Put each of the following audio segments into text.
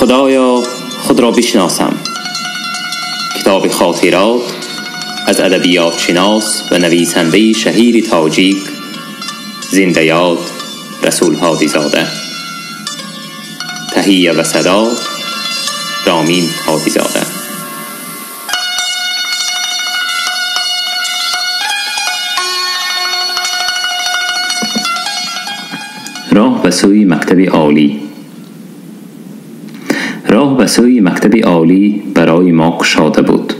خدایا خود را بشناسم. کتاب خاطرات از ادبیات شناس و نویسنده شهیر تاجیک زنده یاد رسول هادیزاده. تهیه و صدا رامین هادیزاده. راه به سوی مکتب عالی. راه به سوی مکتب عالی برای ما گشاده بود.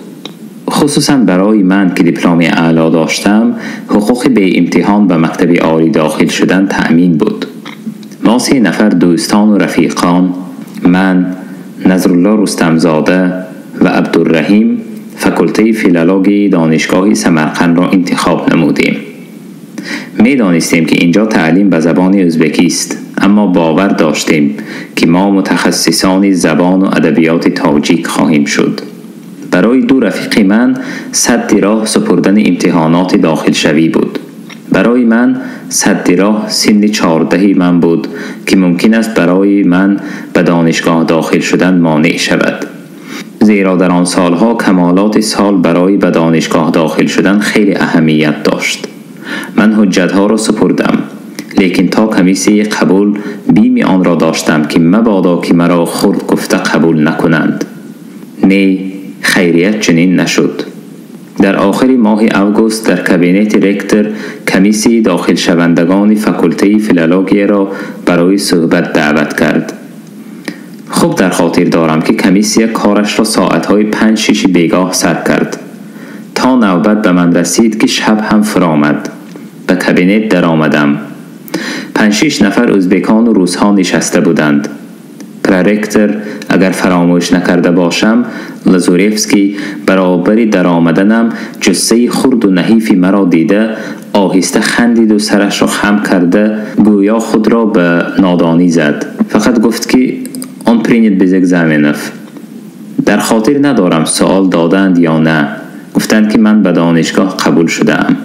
خصوصا برای من که دیپلم اعلی داشتم، حقوق به امتحان به مکتب عالی داخل شدن تأمین بود. ما 3 نفر دوستان و رفیقان، من، نظرالله رستمزاده و عبدالرحیم، فاکولته فیلولوژی دانشگاه سمرقند را انتخاب نمودیم. می دانستیم که اینجا تعلیم به زبان ازبکی است، اما باور داشتیم که ما متخصصان زبان و ادبیات تاجیک خواهیم شد. برای 2 رفیق من سد راه سپردن امتحانات داخل شوی بود. برای من سد راه سن 14 من بود که ممکن است برای من به دانشگاه داخل شدن مانع شود، زیرا در آن سالها کمالات سال برای به دانشگاه داخل شدن خیلی اهمیت داشت. من حجتها را سپردم، لیکن تا کمیسه قبول بیم آن را داشتم که مبادا که مرا خرد گفته قبول نکنند. نه، خیریت چنین نشد. در آخر ماه اوگوست در کابینت رکتور کمیسی داخل شوندگان فاکولته فیلولوژی را برای صحبت دعوت کرد. خوب در خاطر دارم که کمیسی کارش را ساعتهای 5-6 بیگاه سر کرد. تا نوبت به من رسید که شب هم فرامد. به کابینت در آمدم. 5-6 نفر ازبکان و روس‌ها نشسته بودند. پررکتور، اگر فراموش نکرده باشم، لازورفسکی برابر در آمدنم جثه خرد و نحیفی مرا دیده آهسته خندید و سرش را خم کرده گویا خود را به نادانی زد. فقط گفت که آن принят без экзаменов. در خاطر ندارم سوال دادند یا نه. گفتند که من به دانشگاه قبول شدم.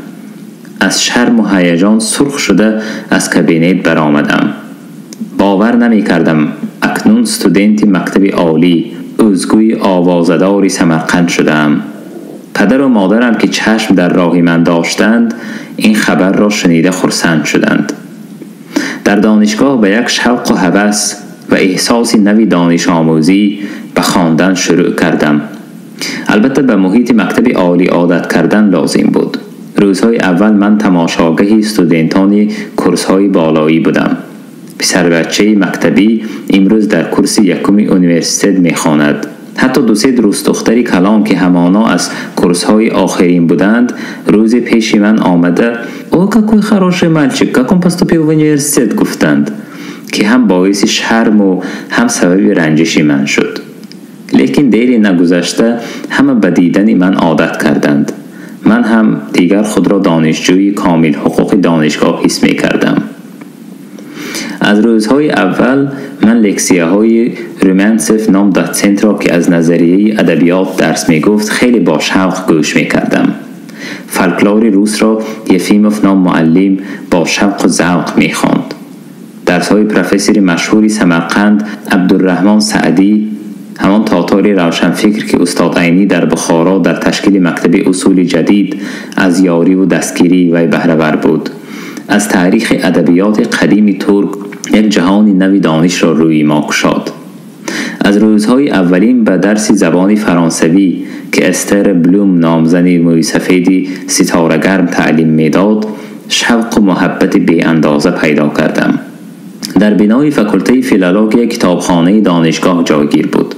از شرم و هیجان سرخ شده از کابینت برآمدم. باور نمی کردم اکنون student مکتب عالی، عضوی آوازدار سمرقند شدم. پدر و مادرم که چشم در راه من داشتند این خبر را شنیده خرسند شدند. در دانشگاه به یک شوق و هوس و احساس نوی دانش آموزی به خواندن شروع کردم. البته به محیط مکتب عالی عادت کردن لازم بود. روزهای اول من تماشاگه student ان کورس‌های بالایی بودم. پسر بچه مکتبی امروز در کورس یکم universitet میخواند. حتی 2-3 روز دختری کلام که همانا از کورس‌های آخرین بودند روز پیش من آمده او какой хороший мальчик, как он поступил в университет گفتند که هم باعث شرم و هم سبب رنجش من شد. لیکن دیری نگذشته همه به دیدن من عادت کردند. من هم دیگر خود را دانشجوی کامل حقوق دانشگاه حس می کردم. از روزهای اول من لکسیه های رومانسف نام داتسنت را که از نظریه ادبیات درس می گفت خیلی با شوق گوش می کردم. فلکلور روس را یفیموف نام معلم با شوق و ذوق می خواند. درس های پروفسور مشهور سمرقند عبدالرحمن سعدی، همان تاتار روشنفکر که استاد عینی در بخارا در تشکیل مکتب اصول جدید از یاری و دستگیری وی بهره ور بود، از تاریخ ادبیات قدیم ترک یک جهان نوی دانش را روی ما گشاد. از روزهای اولین به درس زبان فرانسوی که استر بلوم نامزنی موی سفیدی ستاره گرم تعلیم میداد، شوق و محبت بی اندازه پیدا کردم. در بنای فاکولته فیلولوژی کتابخانه دانشگاه جایگیر بود.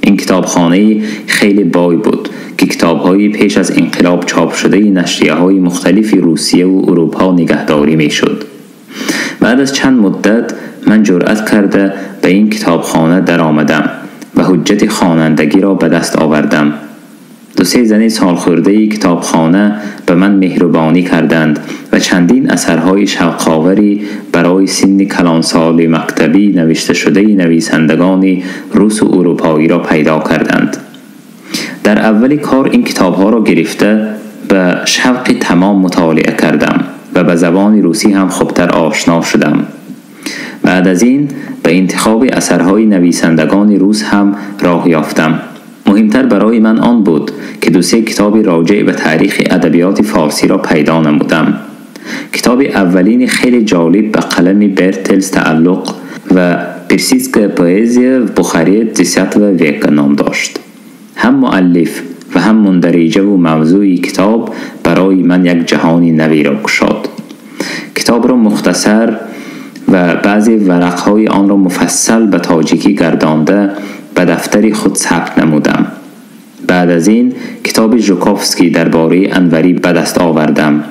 این کتابخانه خیلی بای بود که کتاب‌های پیش از انقلاب چاپ شده نشریه‌های مختلف روسیه و اروپا نگهداری می‌شد. بعد از چند مدت من جرأت کرده به این کتابخانه در آمدم و حجت خوانندگی را به دست آوردم. 2-3 زن سالخورده کتابخانه به من مهربانی کردند و چندین اثرهای شوق‌آوری برای سن کلانسال مکتبی نوشته شده نویسندگان روس و اروپایی را پیدا کردند. در اول کار این کتابها را گرفته به شوق تمام مطالعه کردم و به زبان روسی هم خوبتر آشنا شدم. بعد از این به انتخاب اثرهای نویسندگان روس هم راه یافتم. مهمتر برای من آن بود که دو سه کتاب راجع به تاریخ ادبیات فارسی را پیدا نمودم. کتاب اولین خیلی جالب به قلم برتلز تعلق و Персидская поэзия в Бухаре X века نام داشت. هم مؤلف و هم مندرجه و موضوع کتاب برای من یک جهان نوی را گشاد. کتاب را مختصر و بعضی ورقهای آن را مفصل به تاجیکی گردانده به دفتر خود ثبت نمودم. بعد از این کتاب ژوکوفسکی درباره انوری به دست آوردم.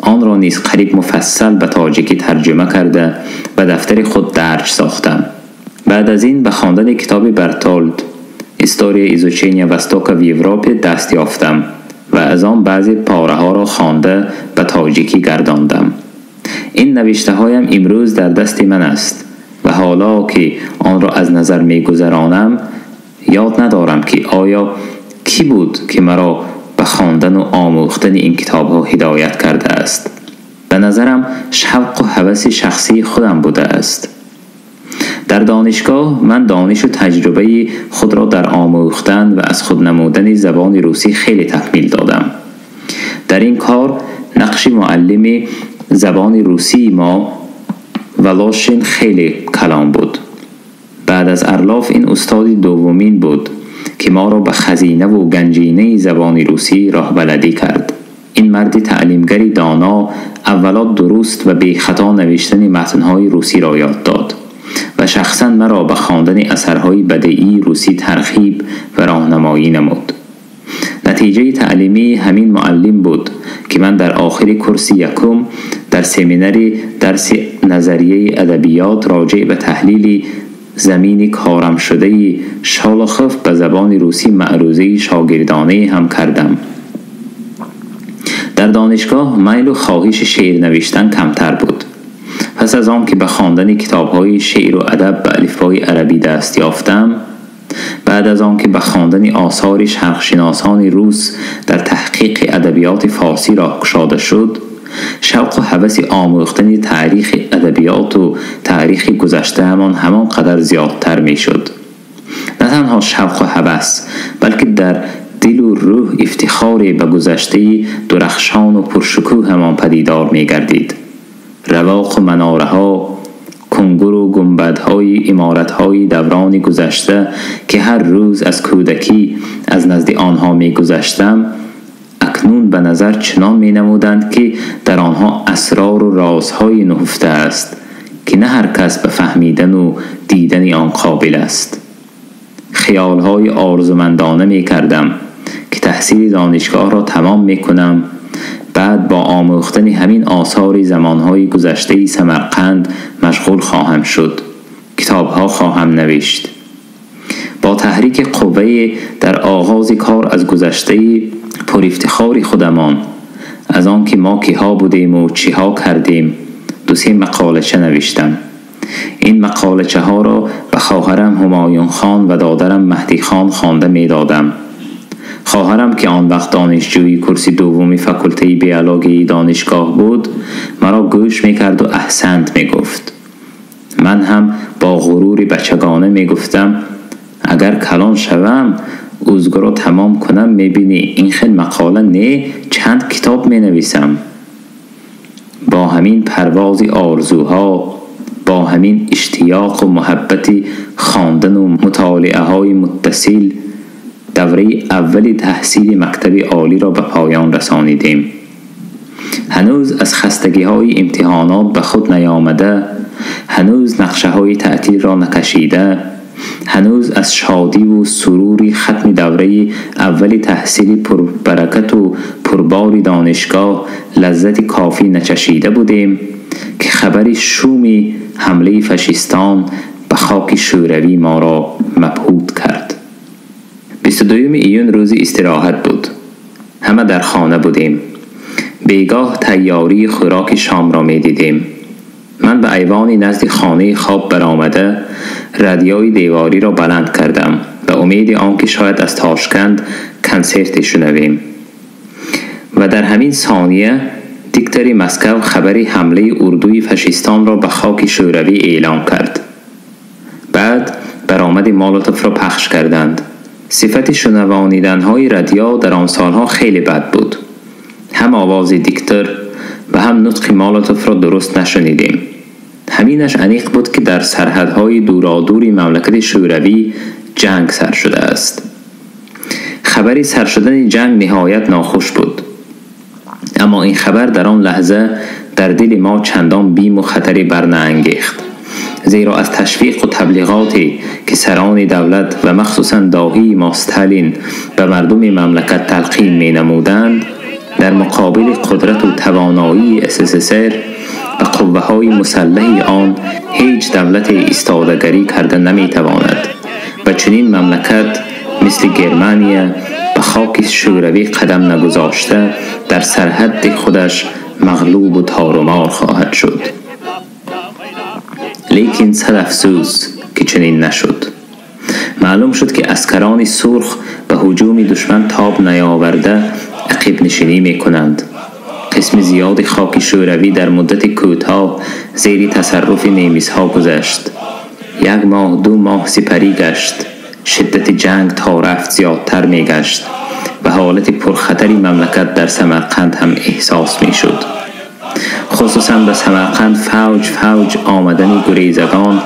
آن را نیز قریب مفصل به تاجیکی ترجمه کرده به دفتر خود درج ساختم. بعد از این به خواندن کتاب برتولد История изучения Востока в Европе دست یافتم و از آن بعضی پاره ها را خوانده به تاجیکی گرداندم. این نوشته هایم امروز در دست من است و حالا که آن را از نظر می گذرانم یاد ندارم که آیا کی بود که مرا به خواندن و آموختن این کتاب ها هدایت کرده است. به نظرم شوق و هوس شخصی خودم بوده است. در دانشگاه من دانش و تجربه خود را در آموختن و از خود نمودن زبان روسی خیلی تکمیل دادم. در این کار نقش معلم زبان روسی ما ولاشین خیلی کلام بود. بعد از ارلاف این استاد دومین بود که ما را به خزینه و گنجینه زبان روسی راهبلدی کرد. این مرد تعلیمگری دانا اولا درست و بی خطا نوشتن متن‌های روسی را یاد داد و شخصا مرا به خواندن اثرهای بدیعی روسی ترغیب و راهنمایی نمود. نتیجه تعلیمی همین معلم بود که من در آخر کورس یکم در سمینار درس نظریه ادبیات راجع به تحلیل زمین کارم شده شالاخوف به زبان روسی معروضه شاگردانه هم کردم. در دانشگاه میل و خواهش شعر نوشتن کمتر بود. پس از آن که به خواندن کتاب‌های شعر و ادب به الفبای عربی دست یافتم، بعد از آن که به خواندن آثار شرقشناسان روس در تحقیق ادبیات فارسی راه گشاده شد، شوق و هوس آموختن تاریخ ادبیات و تاریخ گذشته همان قدر زیادتر می شد. نه تنها شوق و هوس، بلکه در دل و روح افتخار به گذشته درخشان و پرشکوه همان پدیدار می گردید. رواق و مناره ها، کنگر و گنبدهای عمارتهای دوران گذشته که هر روز از کودکی از نزد آنها می گذشتم، اکنون به نظر چنان می نمودند که در آنها اسرار و رازهای نهفته است که نه هر کس به فهمیدن و دیدن آن قابل است. خیالهای آرزومندانه می کردم که تحصیل دانشگاه را تمام می کنم، بعد با آموختن همین آثار زمانهای گذشته سمرقند مشغول خواهم شد، کتابها خواهم نوشت. با تحریک قوه در آغاز کار از گذشته پر افتخار خودمان، از آن که ما کیها بودیم و چیها کردیم، دو سه مقاله چه نوشتم. این مقاله چه ها را به خواهرم همایون خان و دادرم مهدی خان خوانده می دادم. خواهرم که آن وقت دانشجوی کرسی دومی فاکولته بیولوژی دانشگاه بود، مرا گوش میکرد و احسنت میگفت. من هم با غرور بچگانه میگفتم اگر کلان شوم اوزگو را تمام کنم میبینی این خیلی مقاله نه چند کتاب مینویسم. با همین پرواز آرزوها، با همین اشتیاق و محبت خواندن و مطالعه های متصل، دوره اول تحصیل مکتب عالی را به پایان رسانیدیم. هنوز از خستگی های امتحانات به خود نیامده، هنوز نقشه های تعطیل را نکشیده، هنوز از شادی و سرور ختم دوره اول تحصیل پربرکت و پربار دانشگاه لذت کافی نچشیده بودیم که خبر شوم حمله فاشیستان به خاک شوروی ما را مبهوت کرد. 22 ایون روز استراحت بود. همه در خانه بودیم. بیگاه تیاری خوراک شام را می دیدیم. من به ایوانی نزد خانه خواب برآمده رادیوی دیواری را بلند کردم به امید آنکه شاید از تاشکند کنسرت شنویم. و در همین ثانیه Диктори Москва хабари ҳамлаи урдуи фашистонро ба хоки Шӯравӣ эълон кард. Баъд баромади Молотовро пахш карданд. Сифати шунавониданҳои радио дар он солҳо хеле бад буд. Ҳам овози диктор ва ҳам нутқи Молотовро дуруст нашунидем. Ҳаминаш аниқ буд, ки дар сарҳадҳои дуродури мамлакати Шӯравӣ ҷанг сар шудааст. Хабари сар шудани ҷанг ниҳоят нохуш буд. Аммо ин хабар дар он лаҳза дар дили мо чандон биму хатаре барнаангехт, зеро аз ташвиқу таблиғоте ки сарони давлат ва махсусан доҳии мо Сталин ба мардуми мамлакат талқин менамуданд, дар муқобили қудрату тавоноии СССР ва қувваҳои мусаллаҳи он ҳеҷ давлате истодагарӣ карда наметавонад ва чунин мамлакат мисли Германия ба хоки Шӯравӣ қадам нагузошта дар сарҳадди худаш мағлубу торумор хоҳад шуд. Лекин сад афсӯс, ки чунин нашуд. Маълум шуд, ки аскарони сурх ба ҳуҷуми душман тоб наёварда ақибнишинӣ мекунанд. Қисми зиёди хоки Шӯравӣ дар муддати кӯтоҳ зери тасарруфи немисҳо гузашт. Як моҳ, 2 моҳ сипарӣ гашт. Шиддати ҷанг то рафт зиёдтар мегашт ва ҳолати пурхатари мамлакат дар Самарқанд ҳам эҳсос мешуд. Хусусан ба Самарқанд фавҷ фавҷ омадани гурезагон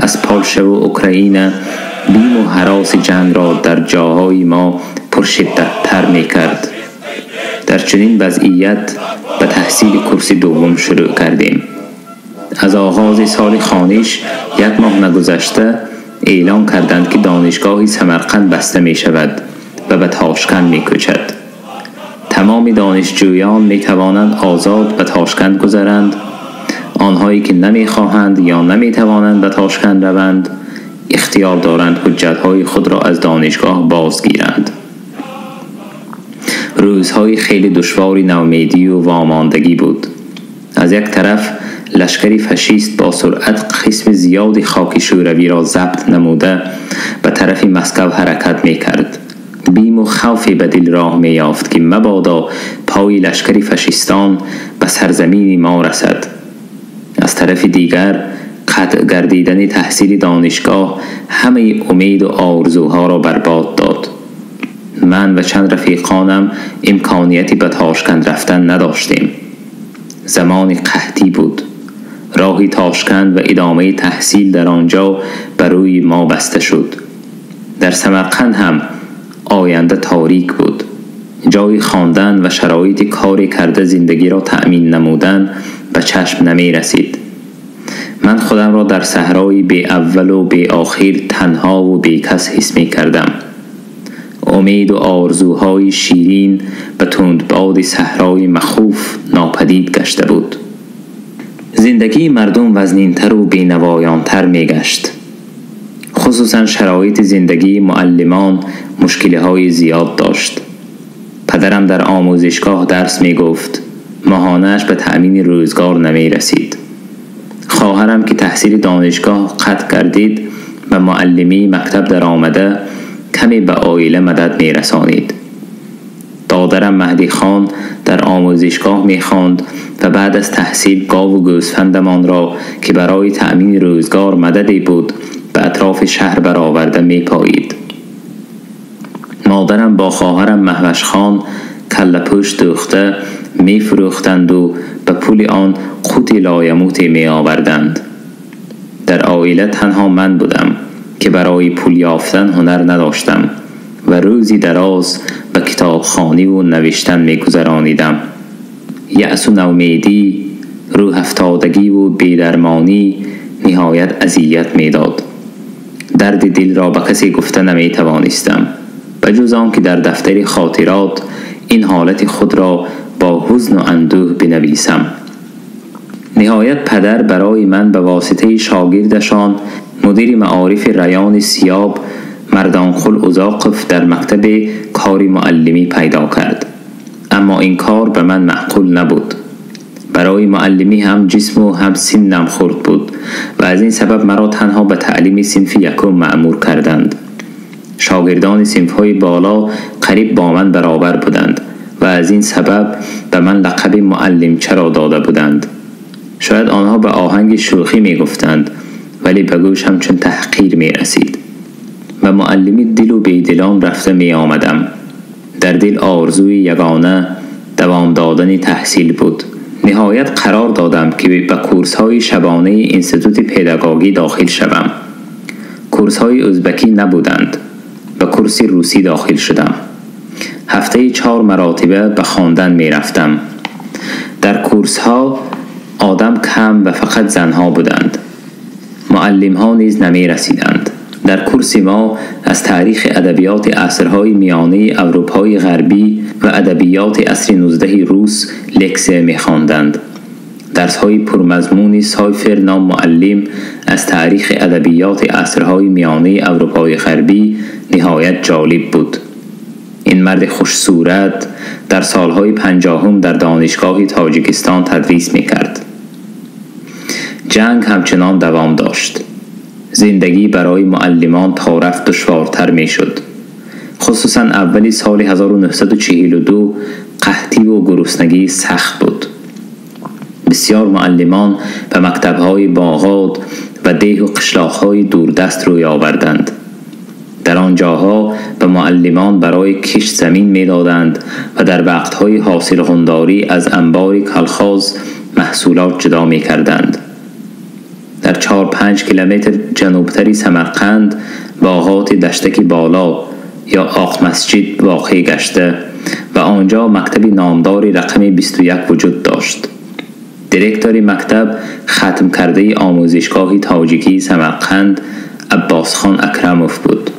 аз Полшаву Украина биму ҳароси ҷангро дар ҷоҳои мо пуршиддаттар мекард. Дар чунин вазъият ба таҳсили курси дуввум шурӯъ кардем. Аз оғози соли хониш як моҳ нагузашта эълон карданд, ки донишгоҳи Самарқанд баста мешавад ва ба Тошканд мекӯчад. Тамоми донишҷӯён метавонанд озод ба Тошканд гузаранд. Онҳое ки намехоҳанд ё наметавонанд ба Тошканд раванд, ихтиёр доранд ҳуҷҷатҳои худро аз донишгоҳ бозгиранд. Рӯзҳои хеле душвори навмедию вомондагӣ буд. Аз як тараф лашкари фашист бо суръат қисми зиёди хоки Шӯравиро забт намуда ба тарафи Москва ҳаракат мекард. Биму хавфе ба дил роҳ меёфт, ки мабодо пои лашкари фашистон ба сарзамини мо расад. Аз тарафи дигар қатъ гардидани таҳсили донишгоҳ ҳамаи умеду орзуҳоро барбод дод. Ман ва чанд рафиқонам имконияти ба Тошканд рафтан надоштем. Замони қаҳтӣ буд. Роҳи Тошканд ва идомаи таҳсил дар он ҷо ба рӯи мо баста шуд. Дар Самарқанд ҳам оянда торик буд. Ҷои хондан ва шароити коре карда зиндагиро таъмин намудан ба чашм намерасид. Ман худамро дар саҳрои беаввалу беохир танҳову бекас ҳис мекардам. Умеду орзуҳои ширин ба тундбоди саҳрои махуф нопадид гашта буд. Зиндагии мардум вазнинтару бенавоёнтар мегашт. Хусусан шароити зиндагии муаллимон мушкилиҳои зиёд дошт. Падарам дар омӯзишгоҳ дарс мегуфт, моҳонааш ба таъмини рӯзгор намерасид. Хоҳарам ки таҳсили донишгоҳ қатъ гардид ва муаллимии мактаб даромада каме ба оила мадад мерасонид. Додарам Маҳдихон дар омӯзишгоҳ мехонд ва баъд аз таҳсил гову гӯсфандамонро, ки барои таъмини рӯзгор мададе буд, ба атрофи шаҳр бароварда мепоид. Модарам бо хоҳарам Маҳвашхон каллапӯш дӯхта мефурӯхтанду ба пули он қути лоямуте меоварданд. Дар оила танҳо ман будам, ки барои пул ёфтан ҳунар надоштам ва рӯзи дароз ба китобхониву навиштан мегузаронидам. Яъсу навмедӣ, рӯҳафтодагиву бедармонӣ ниҳоят азият медод. Дарди дилро ба касе гуфта наметавонистам, ба ҷуз он ки дар дафтари хотирот ин ҳолати худро бо ҳузну андӯҳ бинависам. Ниҳоят падар барои ман ба воситаи шогирдашон мудири маорифи райони Сиёб Мардонқул Узоқов дар мактаби кори муаллимӣ пайдо кард. Аммо ин кор ба ман маъқул набуд. Барои муаллимӣ ҳам ҷисму ҳам синнам хурд буд ва аз ин сабаб маро танҳо ба таълими синфи якум маъмур карданд. Шогирдони синфҳои боло қариб бо ман баробар буданд ва аз ин сабаб ба به من لقب معلم چرا داده بودند. شاید آنها به آهنگ شوخی می گفتند، ولی به گوش همچون تحقیر می رسید. و معلمی دل و بیدلان رفته می آمدم. در دل آرزوی یگانه دوام دادن تحصیل بود. نهایت قرار دادم که به کورس های شبانه اینستیتوت پداگوژی داخل شوم. کورس های ازبکی نبودند. به کورس روسی داخل شدم. هفته 4 مراتبه به خواندن می رفتم. در کورس ها آدم کم و فقط زنها بودند. معلم ها نیز نمی رسیدند. در کورس ما از تاریخ ادبیات عصرهای میانه اروپای غربی و ادبیات عصر 19 روس لکسه می خواندند. درس‌های پرمضمون سایفر نام معلم از تاریخ ادبیات عصرهای میانه اروپای غربی نهایت جالب بود. این مرد خوش صورت در سالهای 50 در دانشگاه تاجیکستان تدریس می کرد. جنگ همچنان دوام داشت. زندگی برای معلمان تا رفت دشوارتر می شد. خصوصا اولی سال 1942 قحطی و گرسنگی سخت بود. بسیار معلمان به مکتب‌های باغات و ده و قشلاق‌های دوردست روی آوردند. در آن جاها به معلمان برای کشت زمین می‌دادند و در وقت‌های حاصل غنداری از انبار کلخاز محصولات جدا می‌کردند. در 4-5 کیلومتر جنوبتری سمرقند باغات دشتک بالا یا آق مسجد واقع گشته و آنجا مکتب نامدار رقم 21 وجود داشت. دیرکتور مکتب ختم کرده آموزشگاه تاجیکی سمرقند عباس خان اکرموف بود.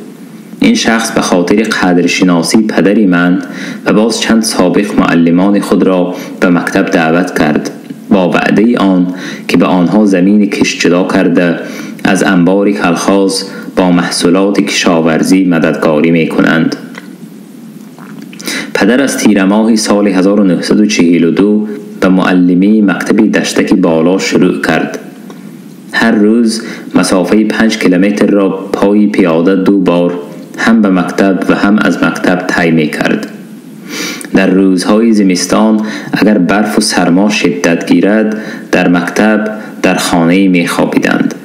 این شخص به خاطر قدرشناسی پدری من و باز چند سابق معلمان خود را به مکتب دعوت کرد با وعده آن که به آنها زمین کشت جدا کرده از انبار کلخاز با محصولات کشاورزی مددگاری می کنند. پدر از تیر ماه سال 1942 به معلمی مکتب دشتک بالا شروع کرد. هر روز مسافه 5 کیلومتر را پای پیاده 2 بار هم به مکتب و هم از مکتب طی می کرد. در روزهای زمستان اگر برف و سرما شدت گیرد در مکتب در خانه می خوابیدند.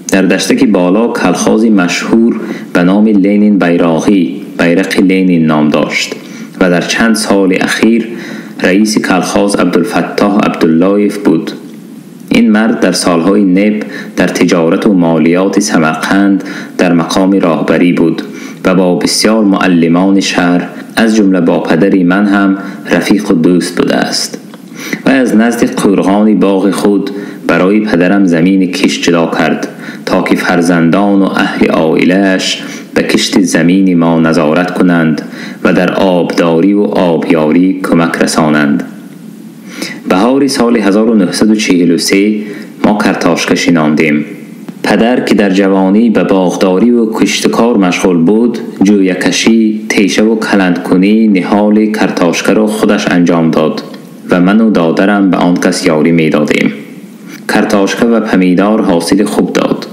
در دشتک بالا کلخازی مشهور به نام لنین بیراقی، بیرق لنین نام داشت و در چند سال اخیر رئیس کلخاز عبدالفتاح عبداللهیف بود. این مرد در سالهای نب در تجارت و مالیات سمرقند در مقام راهبری بود و با بسیار معلمان شهر از جمله با پدری من هم رفیق و دوست بوده است و از نزد قورغان باغ خود برای پدرم زمین کشت جدا کرد تا که فرزندان و اهل عائله‌اش به کشت زمین ما نظارت کنند و در آبداری و آبیاری کمک رسانند. بهار سال 1943 ما کرتاشکه شناندیم. پدر که در جوانی به باغداری و کشتکار مشغول بود، جویکشی، تیشه و کلندکنی نهال کرتاشکه را خودش انجام داد و من و دادرم به آن کس یاری می دادیم. کرتاشکه و پمیدار حاصل خوب داد.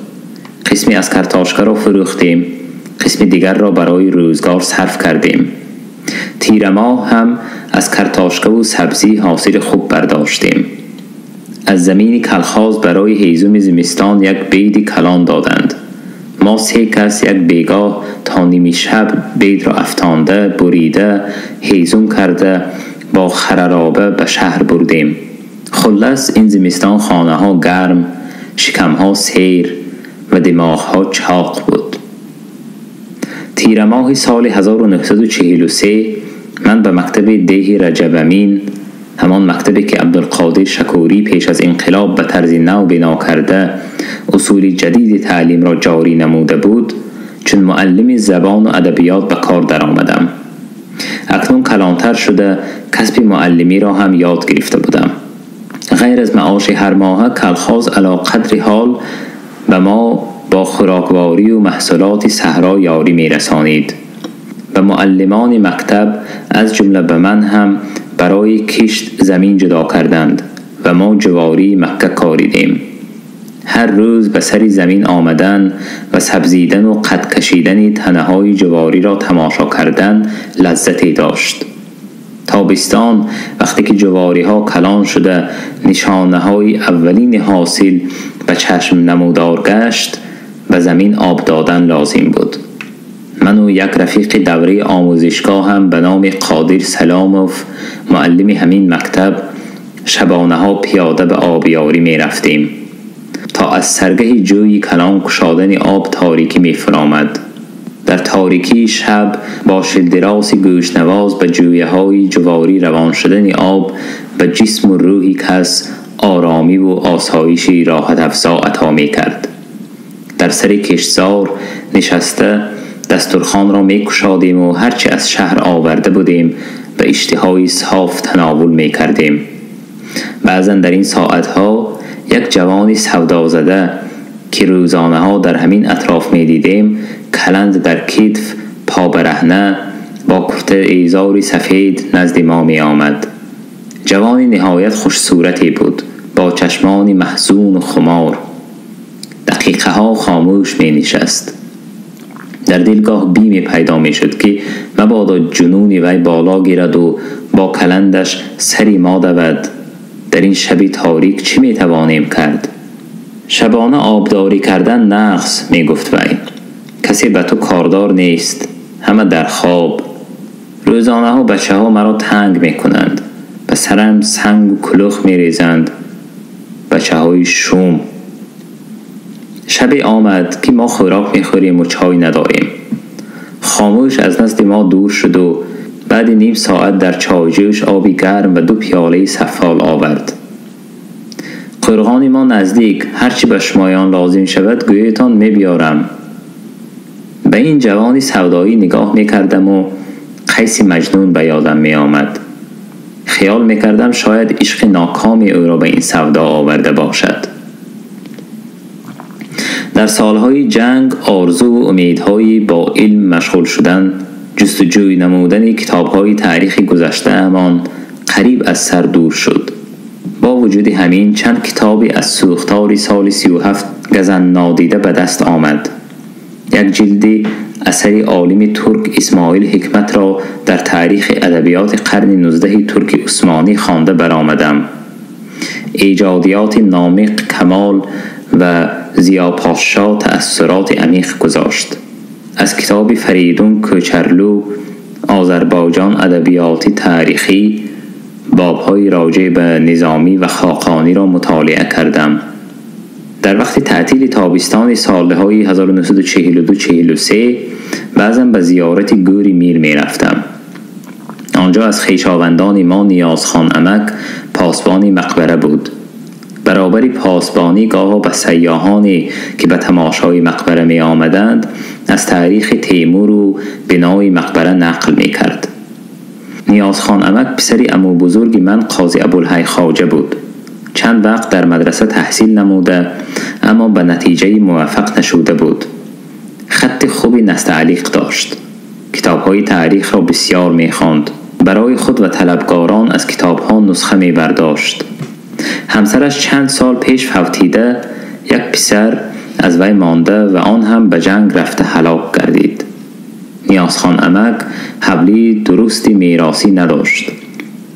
قسمی از کرتاشکه را فروختیم، قسم دیگر را برای روزگار صرف کردیم. تیر ماه هم از کرتاشکه و سبزی حاصل خوب برداشتیم. از زمین کلخاز برای هیزم زمستان یک بید کلان دادند. ما 3 کس یک بیگاه تا نیمی شب بید را افتانده، بریده، هیزم کرده با خررابه به شهر بردیم. خلاص این زمستان خانه ها گرم، شکم ها سیر و دماغ ها چاق بود. تیر ماه سال 1943 من به مکتب ده رجب امین، همان مکتبی که عبدالقادر شکوری پیش از انقلاب به طرز نو بنا کرده اصول جدید تعلیم را جاری نموده بود، چون معلم زبان و ادبیات به کار در آمدم. اکنون کلانتر شده کسب معلمی را هم یاد گرفته بودم. غیر از معاش هر ماه کلخاز علی قدر حال به ما با خوراکواری و محصولات صحرا یاری می رسانید. به معلمان مکتب از جمله به من هم برای کشت زمین جدا کردند و ما جواری مکه کاریدیم. هر روز به سر زمین آمدن و سبزیدن و قد کشیدن تنه‌های جواری را تماشا کردن لذتی داشت. تابستان وقتی که جواری ها کلان شده نشانه های اولین حاصل به چشم نمودار گشت، به زمین آب دادن لازم بود. من و یک رفیق دوره آموزشگاه هم به نام قادر سلاموف، معلم همین مکتب، شبانه ها پیاده به آبیاری می رفتیم تا از سرگه جوی کلان کشادن آب تاریکی می فرامد. در تاریکی شب با شلدراس گوشنواز به جویه های جواری روان شدن آب به جسم و روحی کس آرامی و آسایشی راحت افزا عطا می کرد. در سر کشتزار نشسته دسترخوان را می کشادیم و هرچی از شهر آورده بودیم به اشتهای صاف تناول می کردیم. بعضا در این ساعتها یک جوانی سودا زده که روزانه ها در همین اطراف می دیدیم، کلند در کتف، پا برهنه، با کرته ایزاری سفید نزد ما می آمد. جوانی نهایت خوش صورتی بود، با چشمانی محزون و خمار. دقیقه ها خاموش می نشست. در دلگاه بیمی پیدا می شد که مبادا جنونی وی بالا گیرد و با کلندش سری ما دود. در این شبی تاریک چی می توانیم کرد؟ شبانه آبداری کردن نقص، می گفت وی. کسی به تو کاردار نیست، همه در خواب. روزانه ها بچه ها مرا تنگ می کنند، به سرم سنگ و کلوخ می ریزند. بچه های شوم. شبی آمد که ما خوراک می خوریم و چای نداریم. خاموش از نزد ما دور شد و بعد نیم ساعت در چایجوش آبی گرم و 2 پیاله سفال آورد. قرغان ما نزدیک، هرچی به شمایان لازم شود گویتان می بیارم. به این جوانی سودایی نگاه می کردم و قیس مجنون به یادم می آمد. خیال می کردم شاید عشق ناکامی او را به این سودا آورده باشد. در سالهای جنگ آرزو و امیدهایی با علم مشغول شدن، جستجوی نمودن کتابهای تاریخ گذشته امان قریب از سر دور شد. با وجود همین چند کتابی از سوختار سال 37 گزن نادیده به دست آمد. یک جلد اثر عالم ترک اسماعیل حکمت را در تاریخ ادبیات قرن 19 ترک عثمانی خوانده برآمدم. ایجادیات نامق کمال و ضیا پاشا تأثرات عمیق گذاشت. از کتاب فریدون کوچرلو آذربایجان ادبیات تاریخی بابهای راجع به نظامی و خاقانی را مطالعه کردم. در وقت تعطیل تابستان سالهای 1942-43 بعضا به زیارت گوری میر می رفتم. آنجا از خویشاوندان ما نیاز خان عمک پاسبان مقبره بود. برابر پاسبانی گاه به سیاحانی که به تماشای مقبره می آمدند از تاریخ تیمور و بنای مقبره نقل می کرد. نیاز خان عمک پسر عمو بزرگ من قاضی ابوالحی خواجه بود. چند وقت در مدرسه تحصیل نموده اما به نتیجه موفق نشده بود. خط خوبی نستعلیق داشت. کتاب‌های تاریخ را بسیار می‌خواند. برای خود و طلبکاران از کتاب‌ها نسخه می‌برداشت. همسرش چند سال پیش فوتیده، یک پسر از وی مانده و آن هم به جنگ رفته هلاک گردید. نیاز خان عمک حولی درستی میراثی نداشت.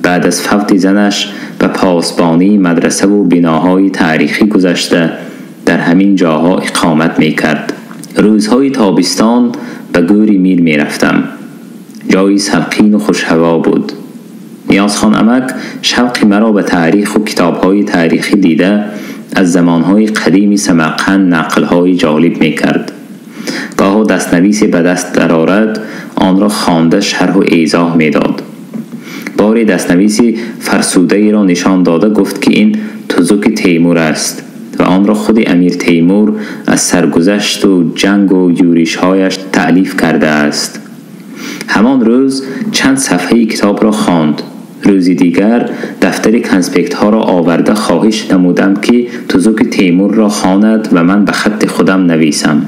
بعد از فوت زنش به پاسبانی مدرسه و بناهای تاریخی گذشته در همین جاها اقامت می کرد. روزهای تابستان به گوری میر می رفتم. جایی سلقین و خوشهوا بود. نیاز خان عمک شوق مرا به تاریخ و کتابهای تاریخی دیده از زمانهای قدیم سمرقند نقلهای جالب می کرد. گاه دستنویسی به دست درآورد، آن را خوانده شرح و ایضاح می داد. باری دستنویسی فرسوده ای را نشان داده گفت که این تزوک تیمور است و آن را خود امیر تیمور از سرگذشت و جنگ و یورش‌هایش تألیف کرده است. همان روز چند صفحه کتاب را خواند. روزی دیگر دفتر کنسپکت ها را آورده خواهش نمودم که تزوک تیمور را خواند و من به خط خودم نویسم.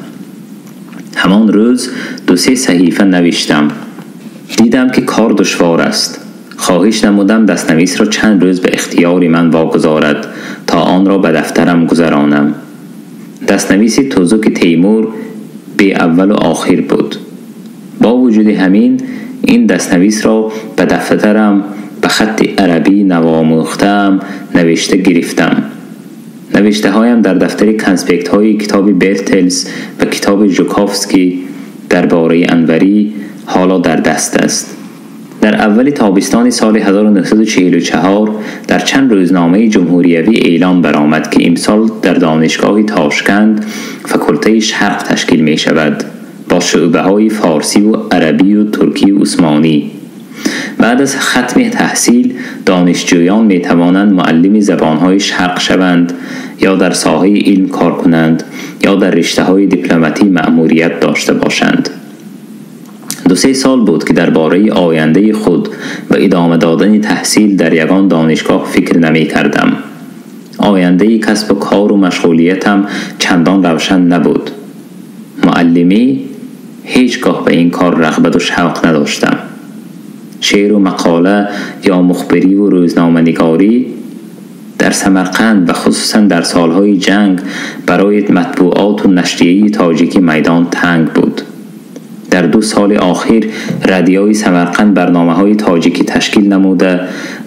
همان روز 2-3 صحیفه نوشتم. دیدم که کار دشوار است. خواهش نمودم دستنویس را چند روز به اختیار من واگذارد تا آن را به دفترم گذرانم. دستنویس تزوک تیمور بی اول و آخر بود. با وجود همین این دستنویس را به دفترم به خط عربی نواموختم نوشته گرفتم. نوشته هایم در دفتر کنسپکت های کتاب برتلز و کتاب ژوکوفسکی درباره انوری حالا در دست است. در اول تابستان سال 1944 در چند روزنامه جمهوریوی اعلان برآمد که امسال در دانشگاه تاشکند فاکولته شرق تشکیل می شود با شعبه های فارسی و عربی و ترکی و عثمانی. بعد از ختم تحصیل دانشجویان می توانند معلم زبانهای شرق شوند یا در ساحه علم کار کنند یا در رشته های دیپلماتی مأموریت داشته باشند. 2-3 سال بود که درباره آینده خود و ادامه دادن تحصیل در یگان دانشگاه فکر نمی کردم. آینده کسب و کار و مشغولیتم چندان روشن نبود. معلمی هیچگاه به این کار رغبت و شوق نداشتم. شعر و مقاله یا مخبری و روزنامه‌نگاری در سمرقند و خصوصا در سالهای جنگ برای مطبوعات و نشریه تاجیکی میدان تنگ بود. در 2 سال آخر رادیوی سمرقند برنامه‌های تاجیکی تشکیل نموده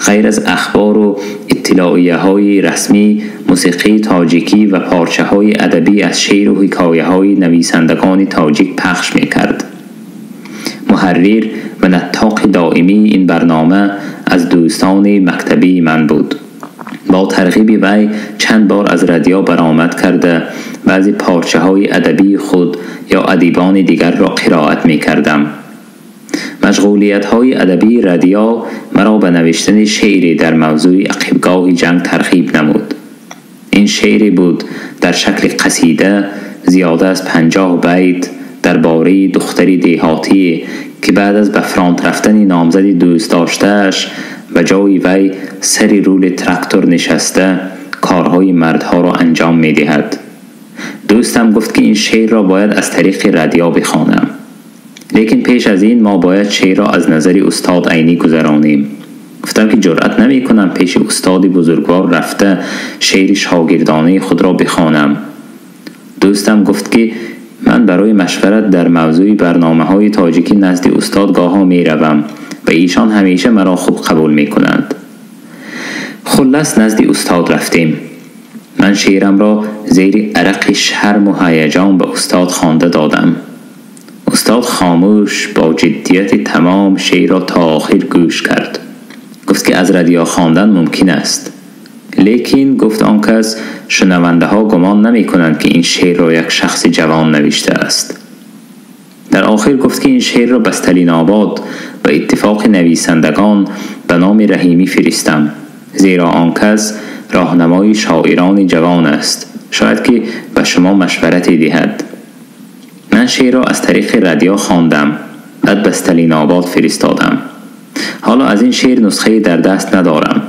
غیر از اخبار و اطلاعیه‌های رسمی، موسیقی تاجیکی و پارچه‌های ادبی از شعر و حکایه‌های نویسندگان تاجیک پخش می‌کرد. محرر و نطاق دائمی این برنامه از دوستان مکتبی من بود. با ترغیب وی چند بار از رادیو برآمد کرده بعضی پارچه‌های ادبی خود یا ادیبان دیگر را قرائت می‌کردم. مشغولیت‌های ادبی رادیو مرا به نوشتن شعری در موضوع عقبگاه جنگ ترغیب نمود. این شعری بود در شکل قصیده زیاده از 50 بیت درباره دختری دهاتی که بعد از به فرانت رفتن نامزد دوست داشته‌اش و جای وی سر رول تراکتور نشسته کارهای مردها را انجام می‌دهد. دوستم گفت که این شعر را باید از طریق رادیو بخوانم، لیکن پیش از این ما باید شعر را از نظر استاد عینی گذرانیم. گفتم که جرأت نمی کنم پیش استاد بزرگوار رفته شعر شاگردانه خود را بخوانم. دوستم گفت که من برای مشورت در موضوع برنامه‌های تاجیکی نزد استاد گاها می روم و ایشان همیشه مرا خوب قبول می کنند. خلاص نزد استاد رفتیم. من شعرم را زیر عرق شرم و هیجان به استاد خوانده دادم. استاد خاموش با جدیت تمام شعر را تا آخر گوش کرد. گفت که از رادیو خواندن ممکن است، لیکن گفت آن کس شنونده ها گمان نمی کنند که این شعر را یک شخص جوان نوشته است. در آخر گفت که این شعر را به استالین آباد و اتفاق نویسندگان به نام رحیمی فرستم، زیرا آن کس راهنمای شاعران جوان است، شاید که به شما مشورتی دهد. من شعر را از طریق رادیو خواندم، بعد به استالین آباد فرستادم. حالا از این شعر نسخه در دست ندارم.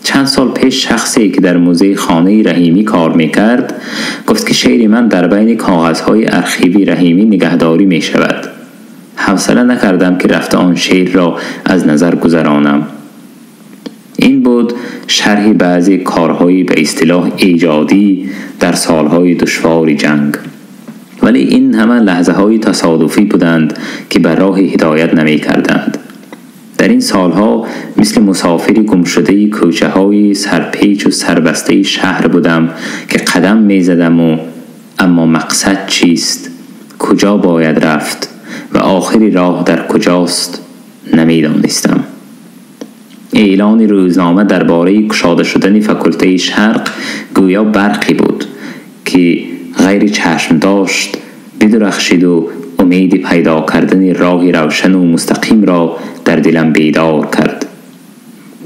چند سال پیش شخصی که در موزه خانه رحیمی کار میکرد گفت که شعر من در بین کاغذهای ارشیوی رحیمی نگهداری میشود. حوصله نکردم که رفته آن شعر را از نظر گذرانم. این بود شرح بعضی کارهای به اصطلاح ایجادی در سالهای دشوار جنگ. ولی این همه لحظه های تصادفی بودند که بر راه هدایت نمی کردند. در این سالها مثل مسافری گمشده کوچه های سرپیچ و سربسته شهر بودم که قدم می زدم و اما مقصد چیست، کجا باید رفت و آخری راه در کجاست نمی دانستم. اعلان روزنامه درباره گشاده شدن فاکولته شرق گویا برقی بود که غیر چشم داشت بدرخشید و امید پیدا کردن راه روشن و مستقیم را در دلم بیدار کرد.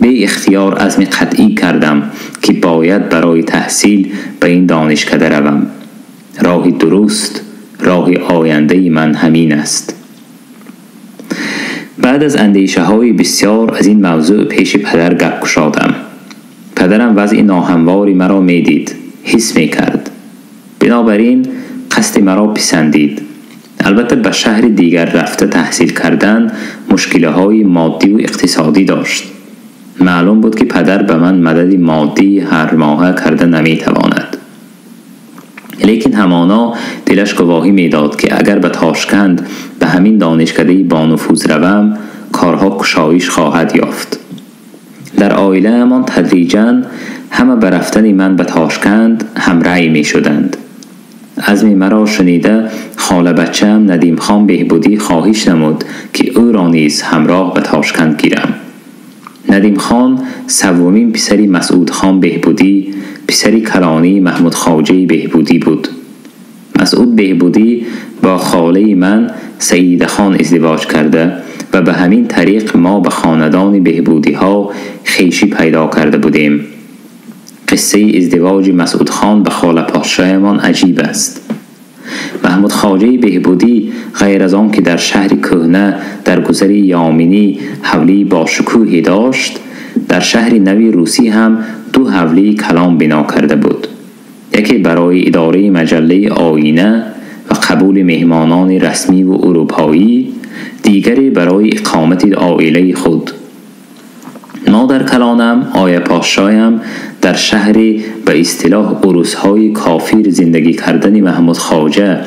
به اختیار عزم قطعی کردم که باید برای تحصیل به این دانشکده روم. راه درست، راه آینده من همین است. بعد از اندیشه های بسیار از این موضوع پیش پدر گپ گشادم. پدرم وضع ناهمواری مرا میدید، حس میکرد. بنابراین قصد مرا پسندید. البته به شهر دیگر رفته تحصیل کردن مشکل‌های مادی و اقتصادی داشت. معلوم بود که پدر به من مدد مادی هر ماه کرده نمیتواند. لیکن همانا دلش گواهی میداد که اگر به تاشکند به همین دانشکده با نفوذ روم، کارها کشایش خواهد یافت. در عائله مان تدریجاً همه به رفتن من به تاشکند همرأی می شدند. عزم مرا شنیده خاله بچه‌ام ندیم خان بهبودی خواهش نمود که او را نیز همراه به تاشکند گیرم. ندیم خان سومین پسری مسعود خان بهبودی، پسری کلانی محمود خواجه بهبودی بود. مسعود بهبودی با خاله من سعید خان ازدواج کرده و به همین طریق ما به خاندان بهبودی ها خویشی پیدا کرده بودیم. قصه ازدواج مسعود خان به خاله پاشایمان عجیب است. محمود خواجه بهبودی غیر از آن که در شهر کهنه در گذر یامینی حولی با شکوهی داشت، در شهر نوی روسی هم 2 حولی کلان بنا کرده بود. یکی برای اداره مجله آینه و قبول مهمانان رسمی و اروپایی، دیگری برای اقامت عائله خود. مادر کلانم آیا پاشایم در شهر به اصطلاح عروس‌های کافیر زندگی کردن محمود خواجه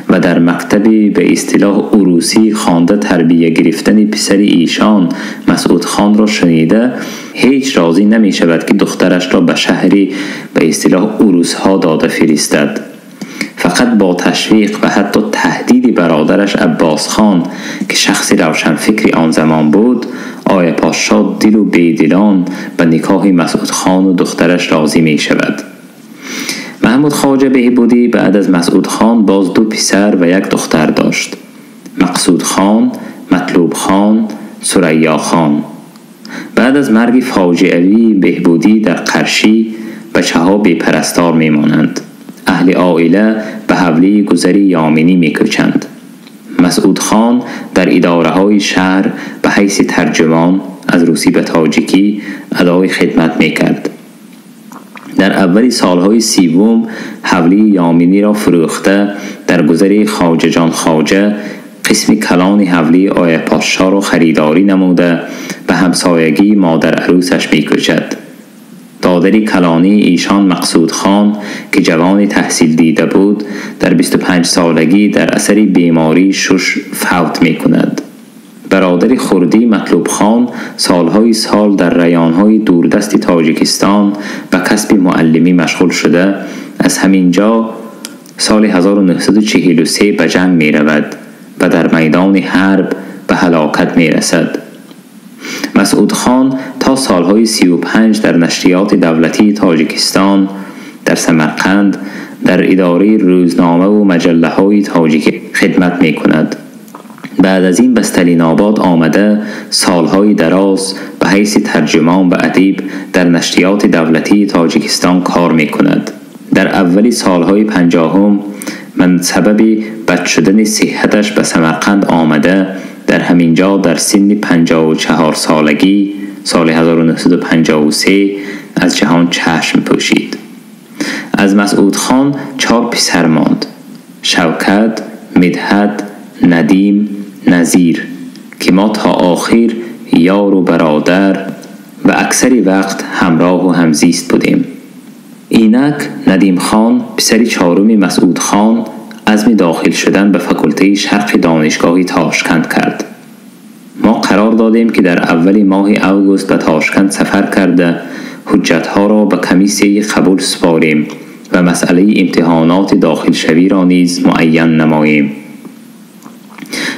و در مکتب به اصطلاح عروسی خوانده تربیه گرفتن پسر ایشان مسعود خان را شنیده هیچ راضی نمی شود که دخترش را به شهری به اصطلاح عروس‌ها داده فرستد. فقط با تشویق و حتی تهدید برادرش عباس خان که شخص روشنفکری آن زمان بود، آیا پاشا دل و بیدلان به نکاح مسعود خان و دخترش راضی می شود. محمود خواجه بهبودی بعد از مسعود خان باز 2 پسر و 1 دختر داشت: مقصود خان، مطلوب خان، ثریا خان. بعد از مرگ فاجعه‌ای بهبودی در قرشی، بچه ها بی پرستار می مانند. اهل عائله به حولی گذری یامینی می کوچند. مسعود خان در اداره های شهر به حیث ترجمان از روسی به تاجیکی ادای خدمت می کرد. در اول سالهای 30 حولی یامینی را فروخته در گذر خواجه جان خواجه قسم کلان حولی آیا پاشا را خریداری نموده به همسایگی مادر عروسش می کوچد. دادر کلانی ایشان مقصود خان که جوان تحصیل دیده بود در 25 سالگی در اثر بیماری شش فوت می کند. برادر خردی مطلوب خان سالهای سال در ریانهای دوردست تاجیکستان به کسب معلمی مشغول شده، از همین جا سال 1943 به جنگ می رود و در میدان حرب به هلاکت می رسد. مسعود خان تا سالهای 35 در نشریات دولتی تاجیکستان در سمرقند در اداره روزنامه و مجله های تاجیکی خدمت می کند. بعد از این به استالین آباد آمده سالهای دراز به حیث ترجمان و ادیب در نشریات دولتی تاجیکستان کار می کند. در اول سالهای 50 من سبب بد شدن صحتش به سمرقند آمده در همین جا در سن 54 سالگی سال 1953 از جهان چشم پوشید. از مسعود خان 4 پسر ماند: شوکت، مدحت، ندیم، نظیر، که ما تا آخر یار و برادر و اکثر وقت همراه و همزیست بودیم. اینک ندیم خان پسر 4 مسعود خان عزم داخل شدن به فاکولته شرق دانشگاه تاشکند کرد. ما قرار دادیم که در اول ماه اوگوست به تاشکند سفر کرده حجتها را به کمیسیه قبول سپاریم و مسئله امتحانات داخل شوی را نیز معین نماییم.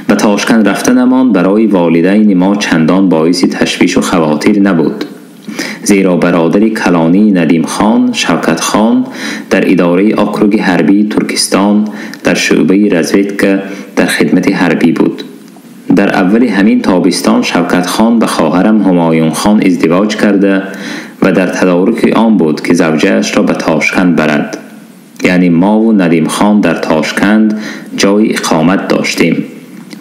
به تاشکند رفتنمان برای والدین ما چندان باعث تشویش و خواطر نبود، زیرا برادر کلانی ندیم خان، شوکت خان، در اداره آکروگ حربی ترکستان در شعبه رزویتکا در خدمت حربی بود. در اول همین تابستان شوکت خان به خواهرم همایون خان ازدواج کرده و در تدارک آن بود که زوجه‌اش را به تاشکند برد. یعنی ما و ندیم خان در تاشکند جای اقامت داشتیم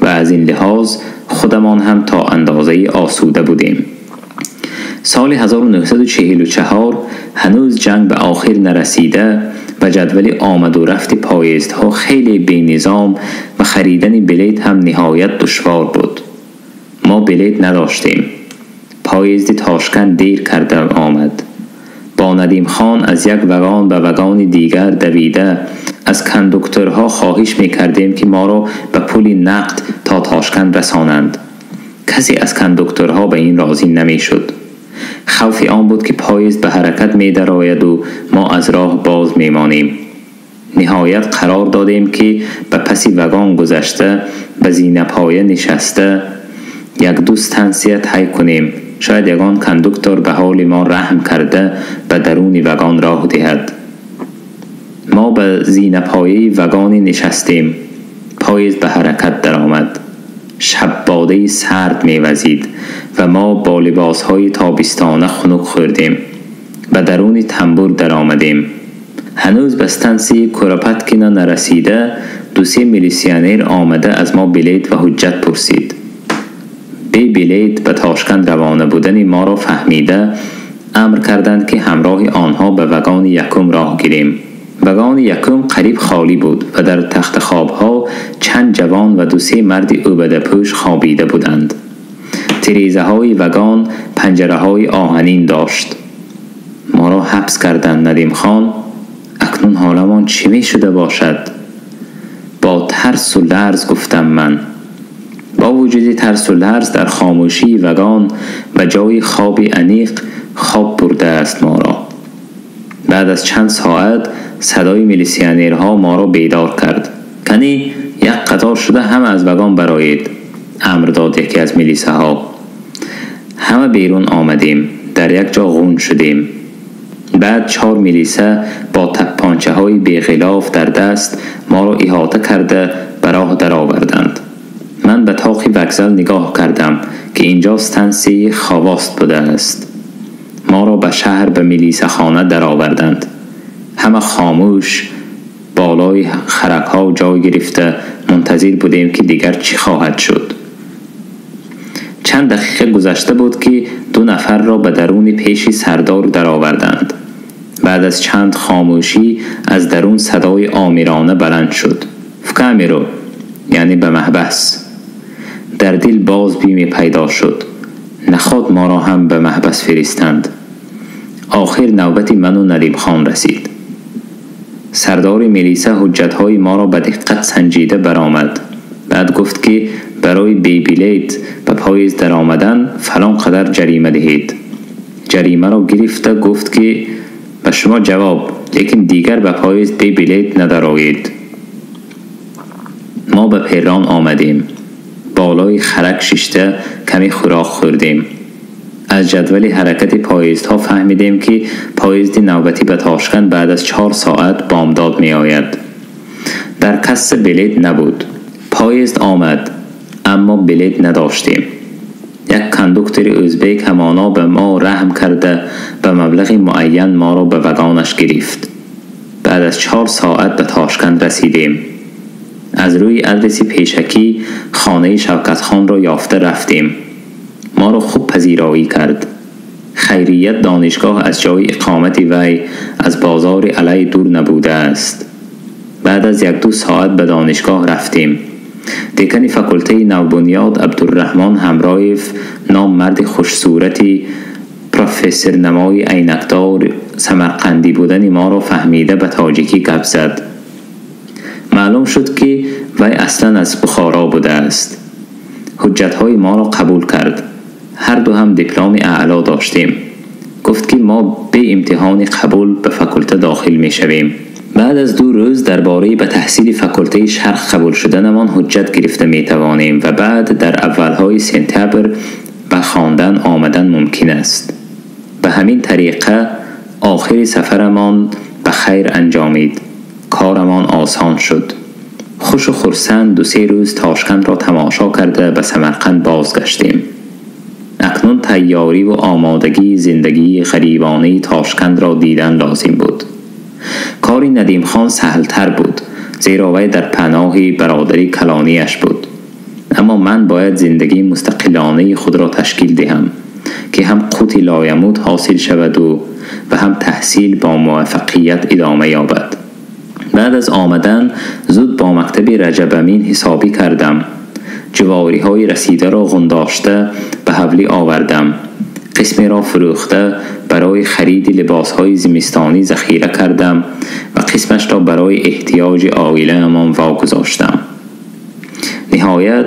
و از این لحاظ خودمان هم تا اندازه آسوده بودیم. سال 1944 هنوز جنگ به آخر نرسیده و جدول آمد و رفت پایزدها خیلی بی‌نظام و خریدن بلیت هم نهایت دشوار بود. ما بلیت نداشتیم. پایزد تاشکند دیر کرده آمد. با ندیم خان از یک وگان به وگان دیگر دویده از کندوکتورها خواهش می‌کردیم که ما را به پول نقد تا تاشکند رسانند. کسی از کندوکتورها به این راضی نمیشد. خوفی آن بود که پاییز به حرکت می درآید و ما از راه باز می مانیم. نهایت قرار دادیم که به پسی وگان گذشته به زینه پایه نشسته یک دو ستانسیه طی کنیم. شاید یگان کندوکتور به حال ما رحم کرده به درون وگان راه دهد. ما به زینه پایه وگان نشستیم. پاییز به حرکت درآمد. شب باده سرد می‌وزید و ما با لباس‌های تابستانه خنک خوردیم. به درون تنبور درآمدیم. هنوز به ستانسی کوروپاتکینا نرسیده دو سه میلیسیانر آمده از ما بلیت و حجت پرسید. بی بلیت به تاشکند روانه بودن ما را فهمیده امر کردند که همراه آنها به وگان یکم راه گیریم. وگان یکم قریب خالی بود و در تخت خوابها چند جوان و دو سه مرد اوبده پوش خوابیده بودند. تریزه های وگان پنجره های آهنین داشت. ما را حبس کردند ندیم خان. اکنون حالمان چی می شده باشد؟ با ترس و لرز گفتم من. با وجود ترس و لرز در خاموشی وگان و جای خواب عمیق خواب برده است ما را. بعد از چند ساعت صدای میلیسیانرها ما را بیدار کرد. کنی یک قطار شده همه از وگان برایید، امر داد یکی از میلیسه ها. همه بیرون آمدیم. در یک جا غون شدیم. بعد 4 میلیسه با تپانچه های بیغلاف در دست ما را احاطه کرده به راه در آوردند. من به تاق وگزل نگاه کردم که اینجا ستانسی خواست بوده است. ما را به شهر به میلیسه خانه در آوردند. همه خاموش بالای خرک ها جای گرفته منتظر بودیم که دیگر چی خواهد شد. چند دقیقه گذشته بود که 2 نفر را به درون پیش سردار در آوردند. بعد از چند خاموشی از درون صدای آمیرانه بلند شد. فکامیرو، یعنی به محبس. در دل باز بیمی پیدا شد. نخواد ما را هم به محبس فرستند. آخر نوبت من و ندیم خان رسید. سردار میلیسه حجتهای ما را به دقت سنجیده برآمد. بعد گفت که برای بی بلیت به پاییز در آمدن فلان قدر جریمه دهید. جریمه را گرفته گفت که به شما جواب، لیکن دیگر به پاییز بی بلیت ندارایید. ما به پیران آمدیم. بالای خرک ششته کمی خوراک خوردیم. از جدول حرکت پاییزها فهمیدیم که پاییز نوبتی به تاشکند بعد از 4 ساعت بامداد می آید. در کس بلیت نبود. پاییز آمد اما بلیت نداشتیم. یک کندوکتور ازبک همانا به ما رحم کرده به مبلغ معین ما را به وگانش گرفت. بعد از 4 ساعت به تاشکند رسیدیم. از روی ادرس پیشکی خانه شوکت خان را یافته رفتیم. ما را خوب پذیرایی کرد. خیریت دانشگاه از جای اقامت وی از بازار علی دور نبوده است. بعد از 1-2 ساعت به دانشگاه رفتیم. دکان فاکولته نوبنیاد عبدالرحمن همرایف نام مرد خوشصورتی پروفسور نمای عینکدار سمرقندی بودن ما را فهمیده به تاجیکی گپ زد. معلوم شد که وی اصلا از بخارا بوده است. حجتهای ما را قبول کرد. هر دو هم دیپلم اعلا داشتیم. گفت که ما به امتحان قبول به فاکولته داخل می شویم. بعد از 2 روز درباره به تحصیل فاکولته شرق قبول شدنمان حجت گرفته می توانیم و بعد در اولهای سپتامبر به خواندن آمدن ممکن است. به همین طریقه آخر سفرمان به خیر انجامید. کارمان آسان شد. خوش و خرسند 2-3 روز تاشکند را تماشا کرده به سمرقند بازگشتیم. اکنون تیاری و آمادگی زندگی غریبانه تاشکند را دیدن لازم بود. کاری ندیم خان سهلتر بود، زیرا وی در پناه برادری کلانیش بود. اما من باید زندگی مستقلانه خود را تشکیل دهم که هم قوت لایموت حاصل شود و هم تحصیل با موفقیت ادامه یابد. بعد از آمدن زود با مکتب رجب امین حسابی کردم. جواری های رسیده را غنداشته به حولی آوردم. قسمی را فروخته برای خرید لباس های زمستانی ذخیره کردم و قسمش را برای احتیاج عائله امان واگذاشتم. نهایت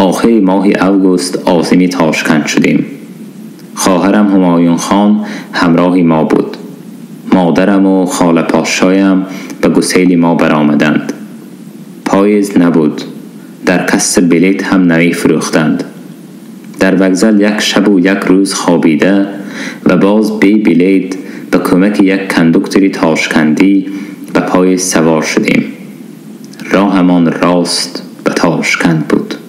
охири моҳи август азими Тошканд шудем. Хоҳарам Ҳумоюн хон ҳамроҳи мо буд. Модарам ва хола Пошоям ба гусели мо баромаданд. Поезд набуд. Дар касса билет ҳам намефурӯхтанд. Дар вокзал як шабу як рӯз хобида ва боз бе билет ба кӯмаки як кондуктори тошкандӣ ба поезд савор шудем. Роҳамон рост ба Тошканд буд.